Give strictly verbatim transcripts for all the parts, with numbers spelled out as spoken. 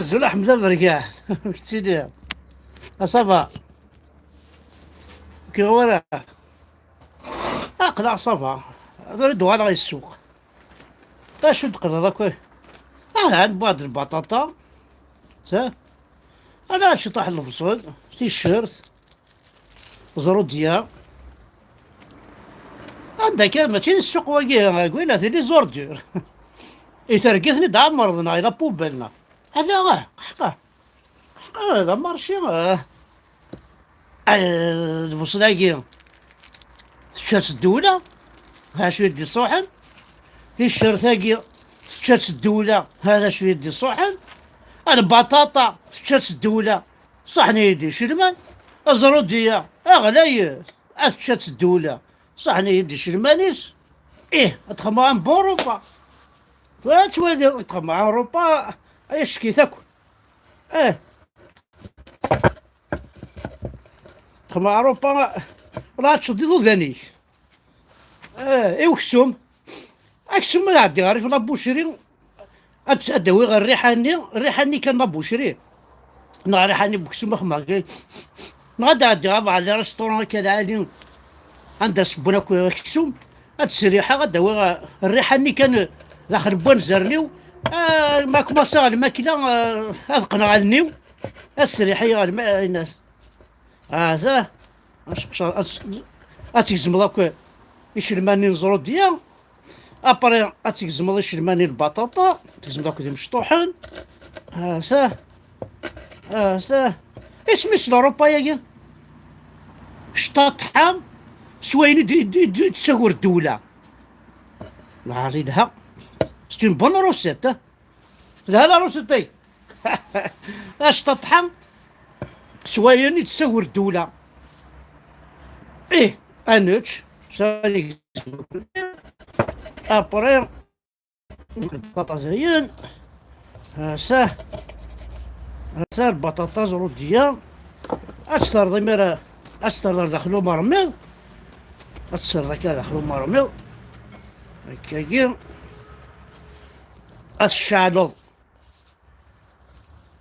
Azul a Ḥmed Aberkan. Amek tettiliḍ? A ça va? Kiɣ wara. Aql-aɣ ça va. Ad uɣaleɣ i ssuq. Acu d-teqḍiḍ akk? Aha, newweḍ-d lbaṭaṭa. Sa? Ala ciṭuḥ n lebṣel, ticcert, ẓrudya. Anda kan, mačči d ssuq wagi, win a tili zordur. I tergit-nni d-ɛemmreḍ neɣ i la poubelle neɣ? Ala, ah, ḥqa. Ḥqa, d amarci, ah. Ah, lbusla-agi tečča-tt ddewla, ha acu i d-iṣuḥen. Ticcert-agi tečča-tt ddewla, ha d acu i d-iṣuḥen. Lbaṭaṭa tečča-tt ddewla, ṣaḥen-iyi-d icelman. Aẓrudiya, aɣlayet, ad tečča-tt ddewla, ṣaḥen-iyi-d icelman-is. Ih, ad txemmeɣ am Burupa. Tura ad twaliḍ, ad txemmeɣ Europa, ay ackit akk. Eh. Txemmeɣ Europa, la tceddiḍ udan-ik. Eh, i uksum. Aksum ad ɛeddiɣ ɣer la boucherie, ad, ad d-awiɣ rriḥa-nni, rriḥa-nni kan la boucherie. Neɣ rriḥa-nni n uksum axemmeɣ. Neɣ ad ɛeddiɣ ɣer les restaurants akka lɛali, anda sewwen akk aksum. Ad sriḥeɣ, ad d-awiɣ, eh, rriḥa-nni kan, eh, daxel n wanzaren-iw. Ah, ma kmaṣiɣ lmakla, eh, ad qqneɣ allen-iw. Ad sriḥeɣ lma-, ah, ta. Ad s-, ad s-, ad tgezmeḍ akk icelman-nni n ẓrudya. Après, ad tgezmeḍ icelman-nni n lbaṭaṭa. Tgezmeḍ akk d imecṭuḥen. Ah, ta. Ah, ta. Isem-is l'Europa-yagi? Cṭaṭḥa s wayen i d-, i d-, i d-, i d-tessagur ddewla. Nɛer ilha. C'est une bonne recette, hein? Telha la recette-agi. Acṭaṭḥa s wayen i d-tessagur ddewla. Ih, ad nečč. Sani. Après, lbaṭaṭa-agi. Hasa. Hasa lbaṭaṭa ẓrudya. Ad tt-terreḍ imir, ad tt-terreḍ ar daxel umermiḍ. Ad tt-terreḍ akka daxel umermiḍ. Akkagi. Ad tceɛleḍ.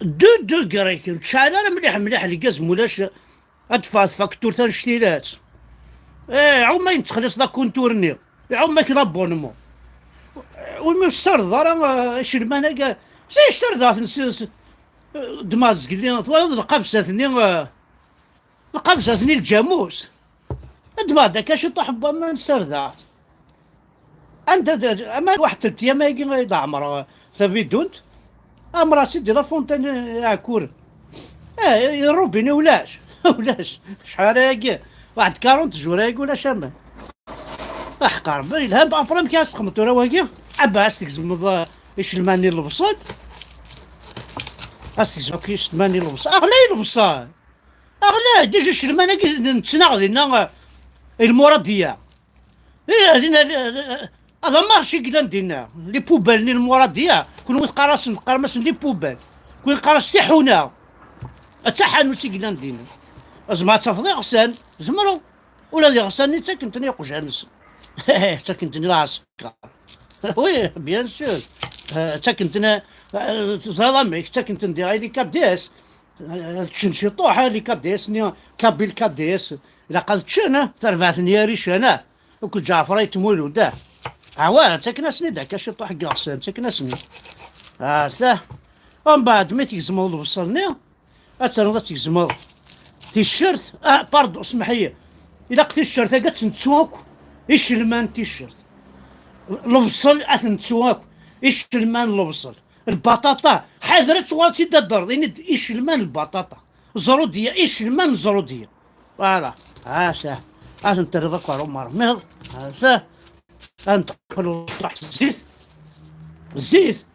Deux degrés, ur tceɛl ara mliḥ mliḥ lgaz, mulac ad teffeɣ tfakturt annect-ilat. Eh, ɛum ayen tettxelliṣeḍ akuntur-nni, ɛum ak l'abonnement. Ur mi ur tessardeḍ ara, eh, icelman-agi, si ccert daɣen s, s, ddmeɣ-d zgelli, twalaḍ lqabsat-nni, eh, lqabsat-nni n lǧamus. Ddmeɣ-d akka ciṭuḥ n waman ssardeɣ-t. Anda d-, ama waḥed n tiyam-agi ay d-ɛemreɣ tavidunt, ɛemreɣ-tt-id di la fontaine Iɛekkuren. Eh, i Robine ulac. Ulac. Acḥal ayagi? Waḥed quarante jours ayagi ulac aman. Aḥeqq Rebbi, yelha, après amek ara s-texmeḍ tura wagi? Aba, ad s-tgezmeḍ, eh, icelman-nni n lebṣel. Ad s-tgezmeḍ akk icelman-nni n lebṣel. Aɣlay lebṣel! Aɣlay, déjà icelman-agi nettnaɣ dinna, eh, i lmuradiya. Eh, dinna, eh, eh, ad amarci i yellan dinna. Les poubelles-nni n lmuradiya, kunwi teqqar-asen, teqqarem-asen les poubelles. Kunwi teqqar-as tiḥuna. D taḥanut i yellan dinna. Zemreɣ ad tafeḍ iɣsan, zemreɣ. Ula d iɣsan-nni ttaken-ten i iqjan-nsen. Ttaken-ten i lɛesker. Oui, bien sûr. Eh, ttaken-ten, eh, teẓriḍ amek, ttaken-ten diɣ i les K D S. Eh, ad ččen ciṭuḥ, eh, les K D S-nni, Kabyle K D S. Ilaq ad ččen, eh, tarbaɛt n Yarican, eh. Akked Ǧaɛfer Ayt Mulud, eh. Awa, ttaken-asen-id akka ciṭuḥ n yiɣsan, ttaken-asen-id. Ah, sa. Umbeɛd, mi tgezmeḍ lebṣel-nni, ad ternuḍ ad tgezmeḍ ticcert. Ah, pardon, smeḥ-iyi. Ilaq ticcert-agi ad tt-nettu akk. Icelman n ticcert. Lebṣel ad t-nettu akk. Icelman n lebṣel. Lbaṭaṭa, ḥader ad tuɣaleḍ-id ad d-terreḍ. Ini-d icelman n lbaṭaṭa. Ẓrudya, icelman n ẓrudya. Voilà. Hasa. Ad ten-terriḍ akk ar umermiḍ. Hasa. Ad neqqel zzit. Zzit.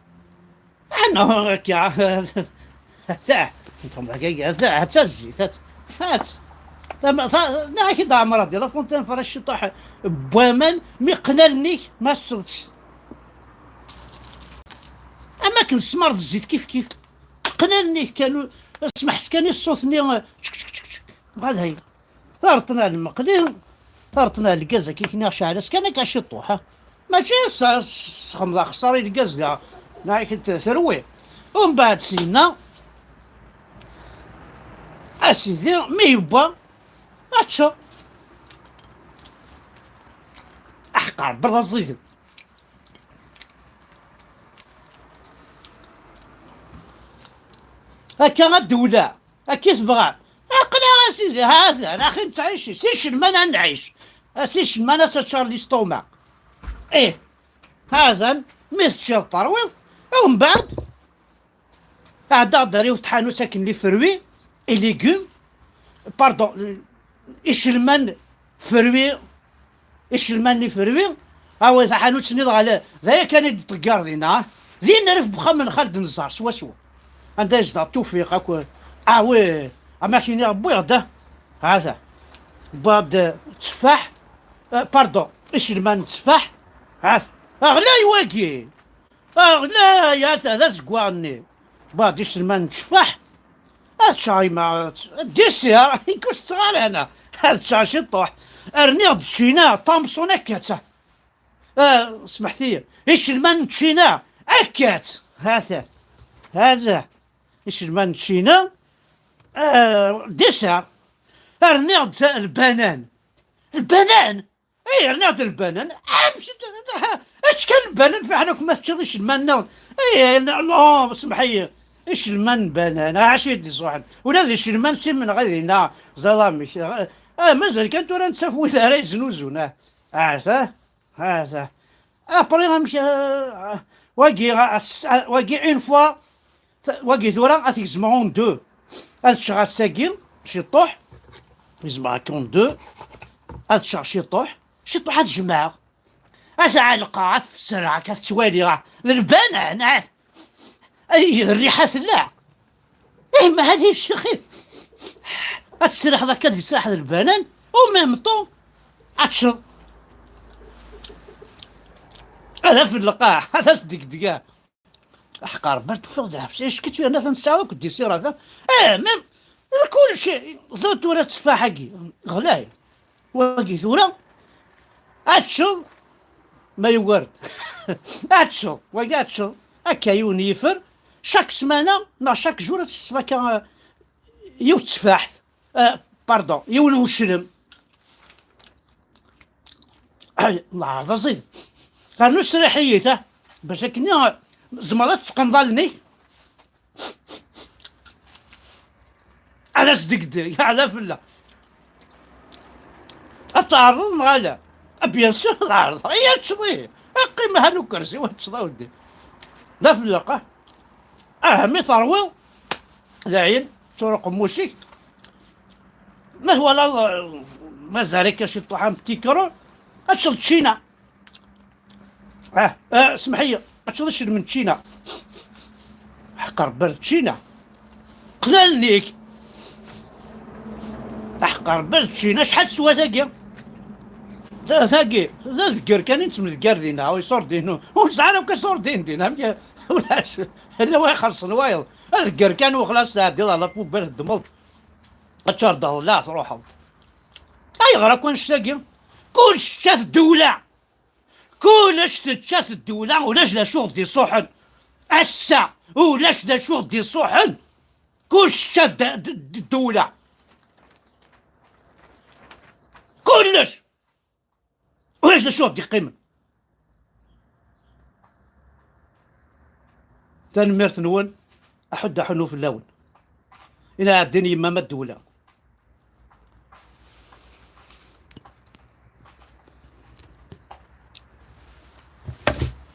Ah, non, akka. Ta, ta, ta, ta, ta, zzit, ta, ta. Tama-, ta-, neɣ ak-id ɛemreɣ di la fontaine, fresh ciṭuḥ n waman, mi qqen allen-ik, ma tessewt. Am akken tesmareḍ zzit kif kif. Qqen allen-ik kan, smeḥs kan i ṣṣut-nni, ček, ček, ček, ček. Bɣa d ayen. Terreḍ-ten ar lmeqli, terreḍ-ten ar lgaz akka i k-nniɣ ceɛl-as kan akka ciṭuḥ, ha. Mačči s, s, sxemḍ axeṣṣar i lgaz da, neɣ i k-terwi. Umbeɛd syenna, a sidi, mi yewwa, aččeɣ. Aḥeqqar, berḍ aẓigen. Akka a ddewla, akka i tebɣam. Aql-aɣ a sidi, ha-t-an, axi nettɛic, s icelman ad nɛic. A s icelman a s-aččar listumaɣ. Ih, ha-t-an, mi teččiḍ terwiḍ, umbeɛd, ɛeddaɣ-d ar yiwet tḥanut akken les fruits et légumes, pardon, icelman, fruits, icelman n iferwi, awi taḥanut-nni dɣa la, d aya kan i d-tḍeggar dinna, ah. Din rif n uxxam n Xaled Nezzar swaswa. Anda yezdeɣ Tufiq akk, ah oui, ama k-iniɣ wwiɣ-d, ah. Hata. Wwiɣ-d tteffaḥ, eh, pardon, icelman n tteffaḥ, hata. Ɣlay wagi! Ɣlay, hata, d azeggaɣ-nni. Wwiɣ-d icelman n tteffaḥ. Ad ččeɣ yemma, dessert, i k-ur tetteɣ ara ana. Ad ččeɣ ciṭuḥ. Rniɣ-d ččina, tamṣun akka-tt. Ah, smeḥt-iyi. Icelman n ččina, akka-tt. Hata. Hata. Icelman n ččina, ah, dessert. Rniɣ-d lbanan. Lbanan! Ay, rniɣ-d lbanan. Amek, ečč kan lbanan, fiḥel akk ma teččiḍ icelman-nniḍen. Ay, non, smeḥ-iyi. Icelman n banan, ah, acu i d-iṣuḥen? Ula d icelman s imenɣi dinna, ẓalamek. Ah, mazal kan tura nettaf wid ara yeznuzun, ah. Ah, ta, ah, ta. Après, amek, ah, wagi, ah, s-, ah, wagi, une fois, ta-, wagi tura, ad t-gezmeɣ en deux. Ad ččeɣ ass-agi, ciṭuḥ. Gezmeɣ akka en deux. Ad ččeɣ ciṭuḥ. Ciṭuḥ ad jemɛeɣ. Ad ɛelqeɣ, ad t-fesreɣ, akka ad t-ttwaliɣ. D lbanan, ah. Ay, rriḥa tella. Eh, maɛlic, axi. Ad tesriḥeḍ akka, ad yesriḥ d lbanan, au même temps, ad teččeḍ. Ad af lqaɛ, ad as-degdgeɣ. Aḥqar, bal tufiḍ d lḥebs, acku tuyana ta nesɛa akk ddisirata. Eh, même, kullec, ẓer tura tteffaḥ-agi, ɣlay. Wagi tura, ad teččeḍ, ma yugar-d. Ad teččeḍ, wagi ad teččeḍ. Akka yiwen yifer, chaque ssmana, neɣ chaque jour ad teččeḍ akka, eh, yiwet teffaḥt. Eh, pardon, yiwen uclem. Ay, lɛerḍ aẓid. Rnu sriḥ-iyi-t, ah. Bac akken, eh, tzemreḍ ad teqqneḍ allen-ik. Ad as-degdeg, yeɛla fell-a. Ad tɛerḍeḍ neɣ ala? Ah, bien sûr, ad ɛerḍeɣ. Ay, ad teččeḍ, ihi. Qqim ahan ukersi-w, ad teččeḍ, a weddi. D afelleq, ah. Ah, mi terwiḍ, dayen, tturuq mmuc-ik. Ma twalaḍ, eh, mazal akka ciṭuḥ am tikru, ad teččeḍ ččina. Ah, ah, smeḥ-iyi, ad teččeḍ icelmen n ččina. Ḥqer ber ččina. Qlal-ik. Ḥqer ber ččina, acḥal teswa tagi? Ta-, tagi, d adegger kan i nettemdeggar dinna, wi sordin, ur nesɛi ara akk sordin dinna, amek, ulac, yella wa ixelṣen wayeḍ. Adegger kan u xlas, tɛeddiḍ ɣer la poubelle, teddmeḍ, ad terdeḍ, la truḥeḍ. Ayɣer akk annect-agi? Kullec tečča-t ddewla. Kullec tečča-t ddewla, ulac d acu ɣ-d-iṣuḥen. Ass-a, ulac d acu ɣ-d-iṣuḥen. Kullec tečča-t d-, d-, d-, ddewla. Kullec. Ulac d acu ɣ-d-iqqimen. Tanemmirt-nwen, aḥuddu aḥunnu fell-awen. Ina ɛeddin yemma ma ddewla.